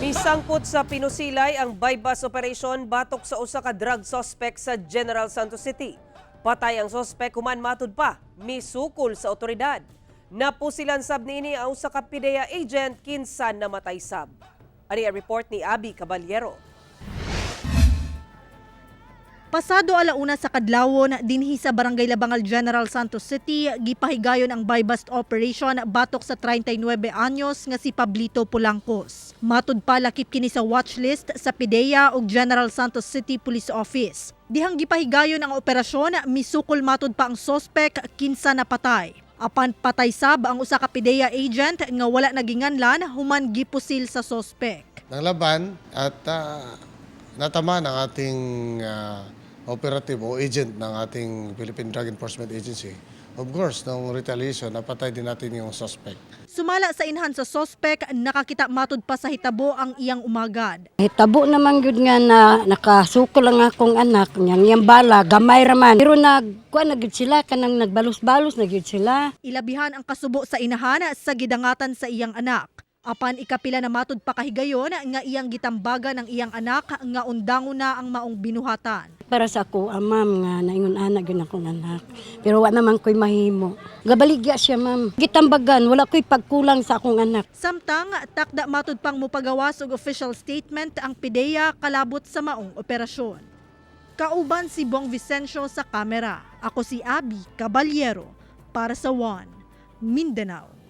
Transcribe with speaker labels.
Speaker 1: Misangpot sa pinusilay ang buy-bust operation batok sa usa ka drug suspect sa General Santos City. Patay ang suspect human matud pa misukol sa otoridad. Napusilan sab niini ang usa ka PDEA agent kinsa namatay sab. Ani ang report ni Abby Caballero.
Speaker 2: Pasado 1:00 sa kadlawon dinhi sa Barangay Labangal, General Santos City, gipahigayon ang buy-bust operation batok sa 39 anyos nga si Pablito Polancos. Matud pa, lakip kini sa watchlist sa PDEA ug General Santos City Police Office. Dihang gipahigayon ang operasyon, misukol matud pa ang sospek kinsa napatay. Apan patay sab ang usa ka PDEA agent nga wala naginganlan human gipusil sa sospek.
Speaker 3: Ng laban at natama ng ating operative o agent ng ating Philippine Drug Enforcement Agency. Of course, nung retaliation, napatay din natin yung suspect.
Speaker 2: Sumala sa inhan sa sospek, nakakita matud pa sa hitabo ang iyang umagad.
Speaker 4: Hitabo naman gyud nga na nakasukol ang akong anak niyang iyang bala gamay ra man. Pero nag kuan na gyud sila, kanang nagbalos-balos na gyud sila.
Speaker 2: Ilabihan ang kasubo sa inahan sa gidangatan sa iyang anak. Apan ikapila na matud pa kahigayon nga iyang gitambagan ang iyang anak nga undangon na ang maong binuhatan.
Speaker 4: Para sa ako, ah, ma'am, nga naingon ana gyud akong anak. Pero wa naman ko'y mahimo. Gabaligya siya, ma'am. Gitambagan, wala ko'y pagkulang sa akong anak.
Speaker 2: Samtang takda matud pang mopagawas og official statement ang PDEA kalabot sa maong operasyon. Kauban si Bong Vicencio sa kamera. Ako si Abby Caballero para sa One Mindanao.